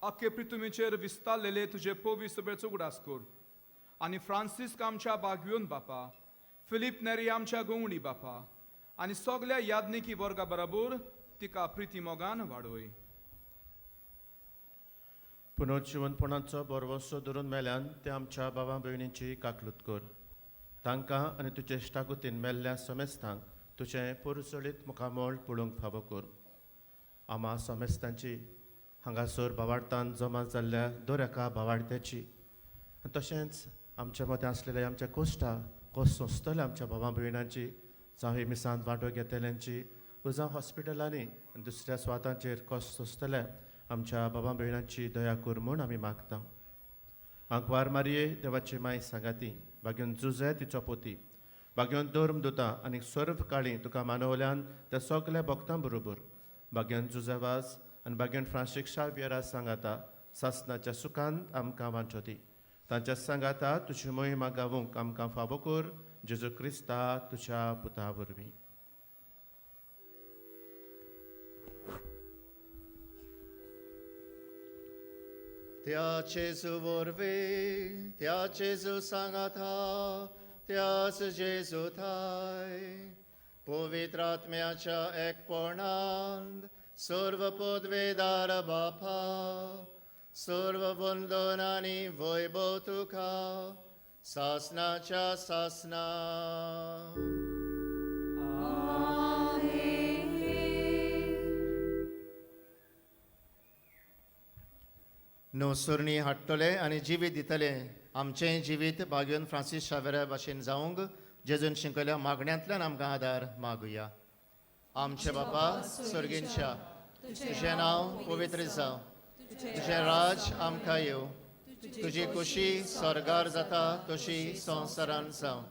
आख्खे पृथ्वीचेर विस्तारलेले तुजे पवी सभेचो उगडास कर आनी फ्रांसिस्क आमच्या बागयोन बापा, फिलीप नेरी आमच्या गोवणी बापा आनी सगल्या याज्ञिकी वर्गा बराबर तिका प्रिती मोगान वाडोय. पुनर्जिवनपणाचो बरवसो धरून मेल्यान ते आमच्या बाबा भयणींची काकलूत कर. तांकां आनी तुजे इश्टागतीन मेल्ल्या समेस्तांक तुजें पुरसळीत मुखामळ पळोवंक फावो कर. आमा समेस्तांची हांगासर भावार्थान जमा जाल्ल्या दर एका भावार्थ्याची आनी तशेंच आमच्या मदें आसलेल्या आमच्या कोश्टा कोस सोंसतल्या आमच्या भावा भयणांची, जावं हे मिसांत वांटो घेतल्यांची व जावं हॉस्पिटलांनी आनी दुसऱ्या सुवातांचेर कोस सोंसतल्या आमच्या बाबा भयणांची दया कर म्हूण आमी मागता. आंकवार मारये देवाची माय सांगाती, बागेवन जुजे तिचो पोती, बागेवन धर्म दुता आनी सर्व काळी तुका मानवल्यान त्या सगल्या भक्तां बरोबर बागेवन जुजेवाज आनी बागेवन फ्रांसीक शावियरा सांगाता सासनाच्या सुखान आमकां वांचो दी. तांच्या सांगाता तुजी मोहिमा गावूंक आमकां फावो कर, जेजू क्रिस्ता तुज्या पुता वरवीं. त्या जेजू वरवीं, त्या जेजू सांगाता, त्याच जेजू थाय पवित्र आत्म्याच्या एकपणांत सर्व पदवेदार बापा, सर्व वंदन आनी वैभव तुका सासनाच्या सासना. नवसुरणी हाडटले आनी जिवीत दितले. आमचें जिवीत बागयोन फ्रांसीस शावेरा भाशेन जावंक जेजून शिकयल्या मागण्यांतल्यान आमकां आदार मागुया. आमचे बापा सर्गींच्या, तुजें नांव पवित्र जावं, तुजें राज आमकां येवं, तुजी खुशी स्वर्गार जाता तशी संवसारान जावं.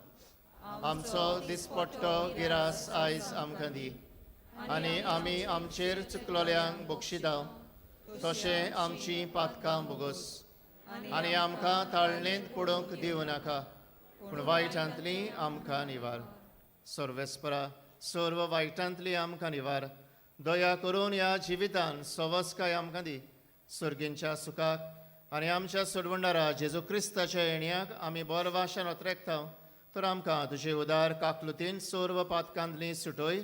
आमचो दिसपट्टो गिरास आयज आमकां दी आनी आमी आमचेर चुकलोल्यांक बक्षिता तशें आमची पातकां बोगस आनी आमकां ताळणेंत पडूंक दिवं नाका, पूण वायटांतली आमकां निवार. सर्वेस्परा, सर्व वायटांतली आमकां निवार. दया करून ह्या जिवितान सवस्काय आमकां दी. सर्गींच्या सुखाक आनी आमच्या सोडवणदारा जेजू क्रिस्ताच्या येण्याक आमी बरो वाशान ओतरेकता तर आमकां तुजे उदार काकलुतीन सर्व पातकांतली सुटय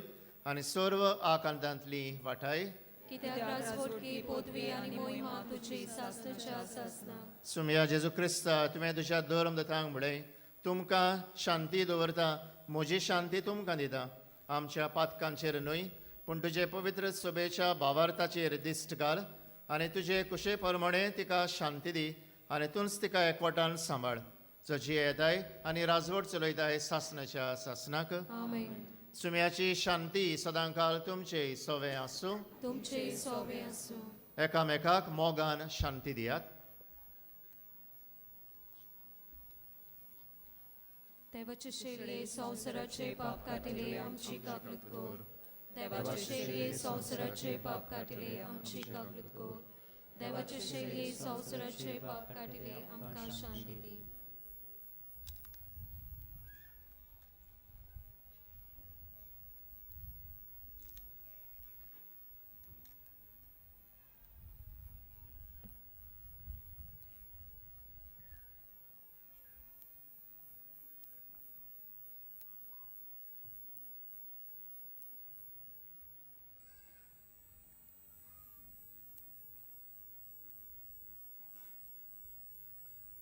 आनी सर्व आकांतांतली वाटाय. कित्याक राजवटकी पदवी आनी मोहिमा तुजी सासणाच्या सासना. सुमया जेजू क्रिस्ता, तुवें तुज्या धर्म दतांक म्हणलें, तुमकां शांती दवरता, म्हजी शांती तुमकां दिता. आमच्या पातकांचेर न्हय पूण तुजे पवित्र सभेच्या भावार्थाचेर दिश्ट घाल आनी तुजे कुशे प्रमाणे तिका शांती दी आनी तूंच तिका एकवटान सांबाळ, जो जियेताय आनी राजवट चलयताय सासणाच्या सासणाक. आमेन. सुम्याची शांती सदांकाल तुमचे सवे आसूं. तुमचे सोवे आसूं. एकामेकाक मोगान शांती दियात. देवाचे शेळये संवसाराचे पाप काटिले आमची काकलूत कोर. देवाचे शेळये संवसाराचे पाप काटिले आमची काकलूत कोर. देवाचे शेळये संवसाराचे पाप काटिले आमकां शांती दी.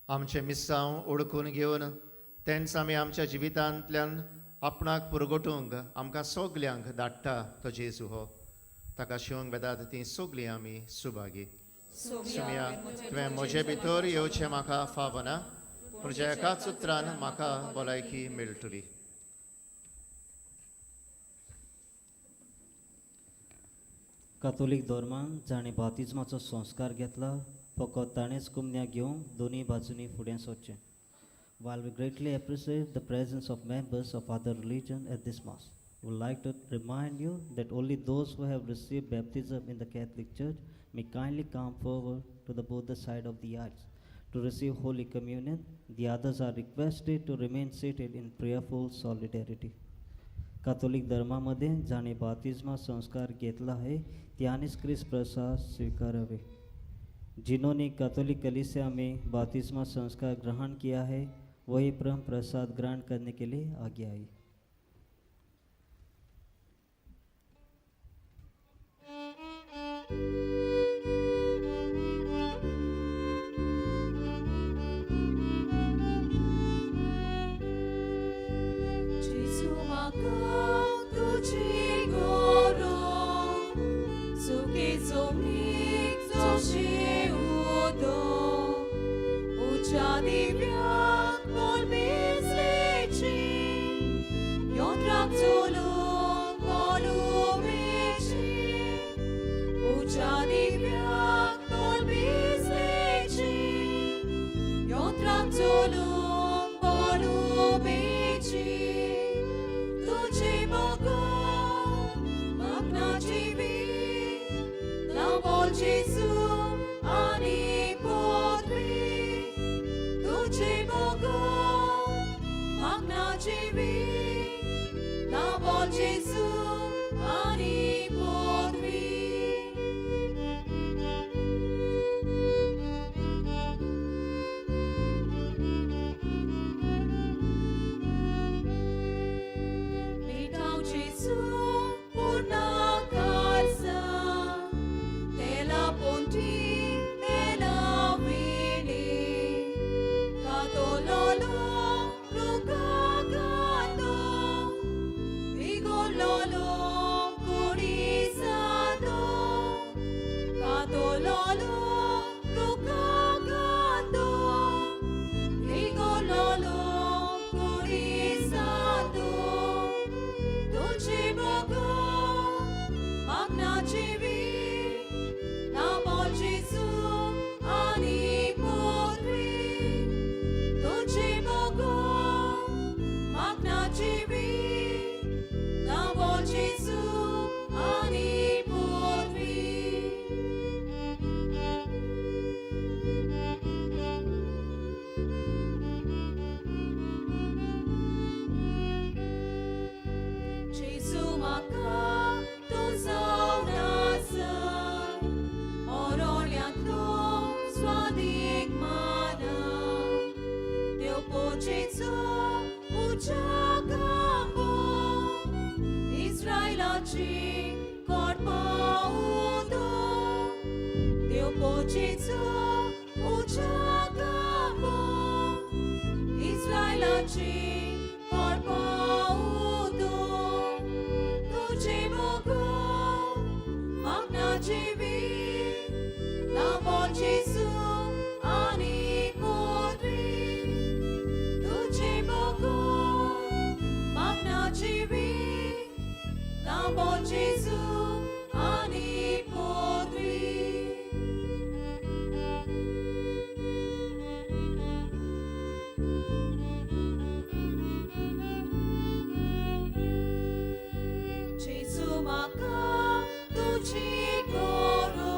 आमचें मिस्सांव ओळखून घेवन तेंच आमी आमच्या जिवितांतल्यान आपणाक पुरगोटूंक आमकां सगल्यांक धाडटा तो जेजू हो. ताका शिवंक वेतात तीं सगलीं आमी सुभागी. सुमया, तुवें म्हजे भितर येवचें म्हाका फावना, पूण ज्या एकाच उतरान म्हाका भलायकी मेळटली. कातोलीक धर्मान जाणें बातिज्माचो संस्कार घेतला फकत ताणेंच कुमन्या घेवंक दोनूय बाजूंनी फुडें सरचें. While we greatly appreciate the presence of members of other religion at this mass, we would like to remind you that only those who have received baptism in the Catholic Church may kindly come forward to the both the side of the aisles to receive Holy Communion. The others are requested to remain seated in prayerful solidarity. Catholic धर्मामध्ये जाणे बातिज्मा संस्कार घेतला आहे त्यानेच ख्रिस्त प्रसाद स्वीकारावे. जिन्होंने Catholic कलीसिया में बातिज्मा संस्कार ग्रहण किया है वही परम प्रसाद ग्रहण करने के लिए आगे आई. जेजू म्हाका तुजी गरज, सुकेचो मीग जशें उदक, उच्या दिव्याक बोलमेसलेची, यंत्राक चलूंक बोलुमेची, उच्या दिव्याक बोलमेसलेची, यंत्राक चलूंक बोलुमेची. तुझे मोगो मागना जिवीत नांवोल जेजू आनी पदवी. तुझे मोगो मागना जिवीत नांवोल जेजू आनी पदवी. मिठाव जेजू पूर्ण कारसा, तेला पोंटी तेला विणी, कातोलोलो रुका गाता, इस्रायलाची कोरपा उदो देव पोचेचो उच्या गाबो इस्रायलाची कोरपा उदो तुझे मोगो मागना जिवी नामो जेसू आनी पोद्री तुझे मोगो मागना जिवी नामो जेसू आनी पोद्री. जेसू म्हाका तुजी करो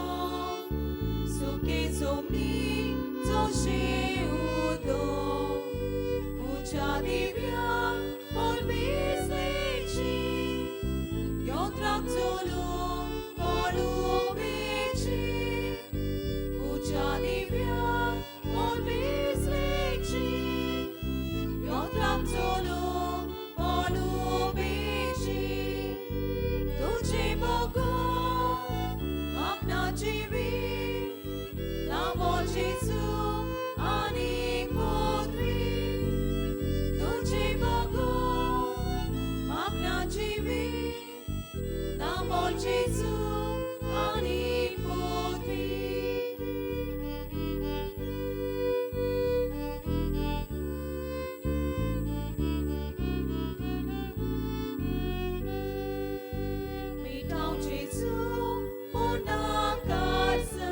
सुके जोमनी जोशे उदो उच्या दिव्या पोलविसलेची योत्राक चलू पळुवेची उच्या दिव्या पोलविसलेची योत्राक चलू पळुवेची तुझे मोगो मागना जिवी नामो जेसू आनी पोद्री तुझे मोगो मागना जिवी नामो जेसू आनी पोद्री. मिटाव जेसू पुन्हा कारसा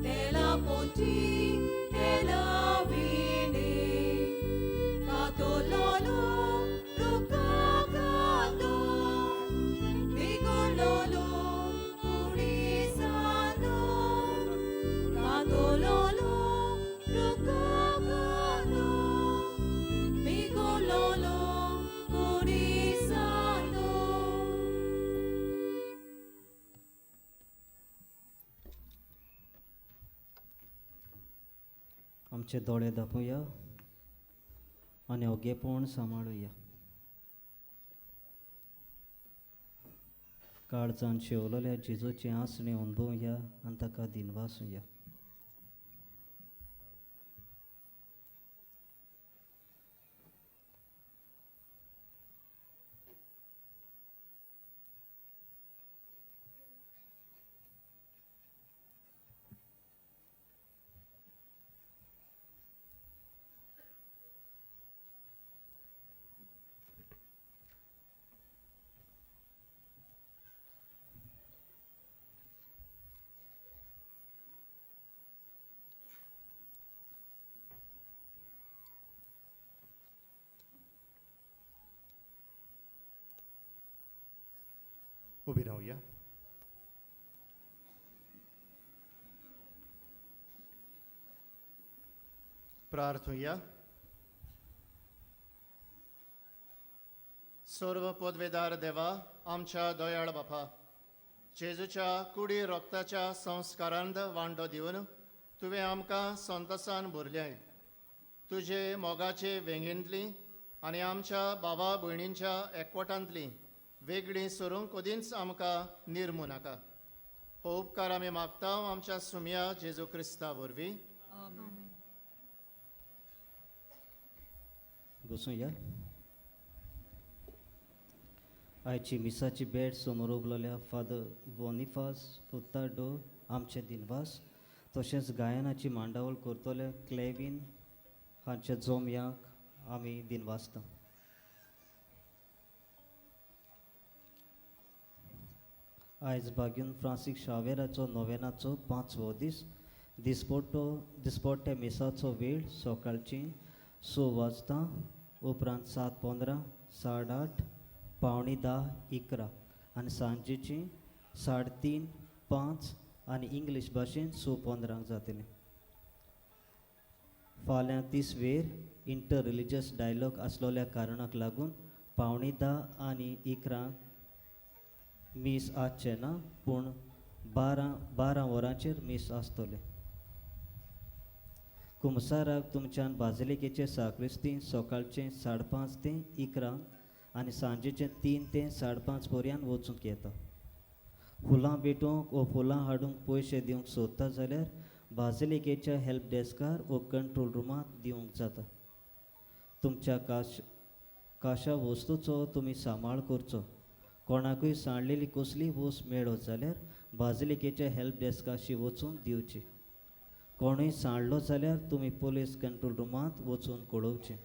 तेला पोंटी तेला विणे कातोलोलो रुका कातो बिगुलोलो कुडिसानो कातोलोलो रुका कातो बिगुलोलो कुडिसानो. आमचे दोळे धांपुया आनी ओगेपण सांबाळुया. काळजान शेवलेल्या जेजूचें आसणें अणभवया आनी ताका दिनवासुया. उबी रावया. प्रार्थुया. सर्व पदवेदार देवा, आमच्या दयाळ बापा, जेजूच्या कुडी रक्ताच्या संस्कारांत वांडो दिवन तुवें आमकां संतोसान भरल्याय. तुजे मोगाचे वेंगेंतली आनी आमच्या बाबा भयणींच्या एकवटांतली वेगळी सरूंक कदींच आमकां निर्मू नाका. हो उपकार आमी मागता आमच्या सुमया जेजू क्रिस्ता वरवीं. बसुया. आयची मिसाची भेट समोर उबलेल्या फादर बोनिफास फुत्ताडो आमचे दिनवास, तशेंच गायनाची मांडावळ करतले क्लेवीन हांच्या जोमयांक आमी दिनवासता. आयज बागीन फ्रांसीक शावेराचो नोवेनाचो पांचवो दीस. दिसपट्टो दिसपट्ट्या मिसाचो वेळ सकाळची 6 वाजता, उपरांत 7:15, 8:30, 9:45, 11 आनी सांजेची 3:30, 5 आनी इंग्लीश भाशेन 6:15 जातलें. फाल्यां तिसवेर इंटर रिलिजियस डायलॉग आसलेल्या कारणाक लागून 9:45 आनी 11 मीस आसचें ना, पूण 12 वरांचेर मीस आसतलें. कुमसाराक तुमच्यान बाजिलिकेचे साक्रिस्ती सकाळचें 5:30 ते 11 आनी सांजेचें 3 ते 5:30 पर्यंत वचूंक येता. फुलां भेटोवंक वो फुलां हाडूंक पयशे दिवंक सोदता जाल्यार बाजिलिकेच्या हेल्प डेस्कार वो कंट्रोल रुमांत दिवंक जाता. तुमच्या काशा वस्तूचो तुमी सांबाळ करचो. कोणाकूय सांडलेली कसलीय वस्त मेळत जाल्यार बाजिलिकेच्या हेल्प डेस्काशी वचून दिवची. कोणूय सांडलो जाल्यार तुमी पोलीस कंट्रोल रुमांत वचून कळोवचें.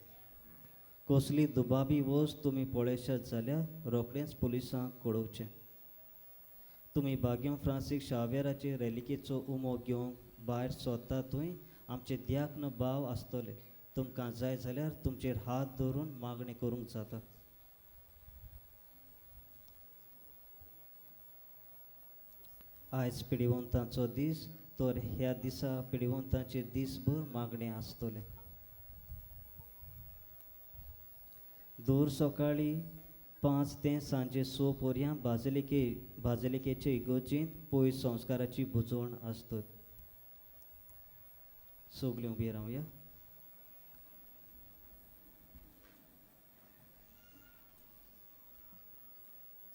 कसली दुबाबी वस्त तुमी पळयशात जाल्यार रोखडेंच पोलिसांक कळोवचें. तुमी बाग्यो फ्रांसीस शावेराचे रेलिकेचो उमो घेवंक भायर सोदता थंय आमचे द्याक्न भाव आसतले. तुमकां जाय जाल्यार तुमचेर हात धरून मागणी करूंक जाता. आयज पिडिवंतांचो दीस तर ह्या दिसा पिडिवंतांचे दीसभर मागणें आसतलें. दर सकाळीं 5 ते सांजे 6 पर्यंत बाजिलिकेचे इगर्जेंत पयस संस्काराची बुजवण आसतत. सगळीं उबी रावया.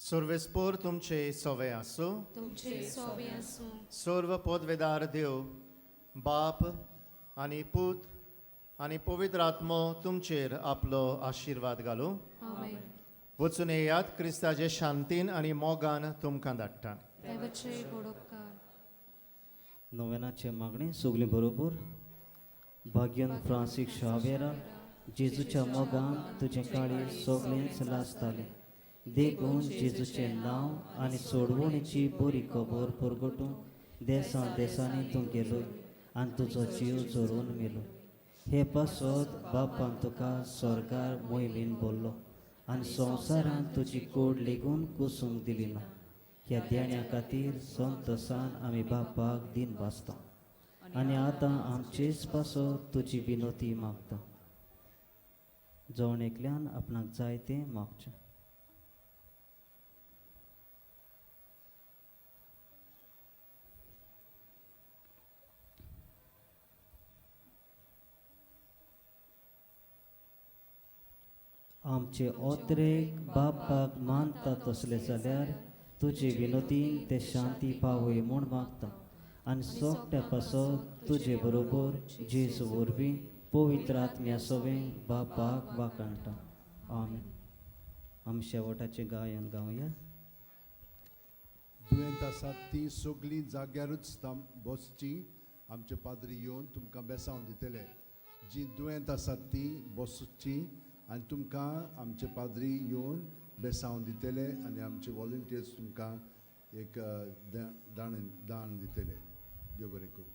सर्वेस्पोर तुमचे सवे आसूं. तुमचे सोबे आसूं. सर्व पदवेदार देव बाप आनी पूत आनी पवित्र आत्मो तुमचेर आपलो आशिर्वाद घालूं. आमेन. वचून येयात क्रिस्ताचे शांतीन आनी मोगान तुमकां धाडटा. देवाचे गोडोपकार. नोवेनाचे मागणें सगळीं बरोबर. भाग्यन फ्रांसीस शावेरा जेजूच्या मोगान तुजें काळीज सगळेंच लासतालें. देखून जेजूचें नांव आनी सोडवणीची बरी खबर परगटूंक देसां देसांनी तूं गेलो आनी तुजो जीव जोडून मेलो. हे पासत बापान तुका स्वर्गार मोहिमेन बोल्लो आनी संवसारांत तुजी कोड लेगून कुसूंक दिली ना. ह्या देण्या खातीर संतोसान आमी बापाक दिन भासता आनी आतां आमचेच पासत तुजी विनोती मागता. जण एकल्यान आपणाक जाय तें मागचें. आमचे ओत्रेक बापाक मानता तसले जाल्यार तुजे विनोदीन ते शांती पावय म्हूण मागता आनी सोगट्या पासत तुजे बरोबर जेजू वरवीं पवित्र आत्म्या सवें बापाक वाखाणटा. आमेन. आमी शेवटाचें गायन गावया. दुयेंत आसात तीं सगळीं जाग्यारूच बसचीं. आमचे पाद्री येवन तुमकां बेसांव दितले. जीं दुयेंत आसात तीं बसचीं आनी तुमकां आमचे पाद्री येवन बेसांव दितले आनी आमचे वॉलंटियर्स तुमकां एक दान दितले. देव बरें करूं.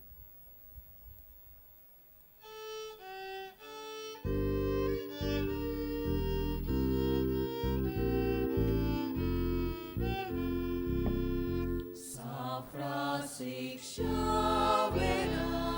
San Francisco Xavier.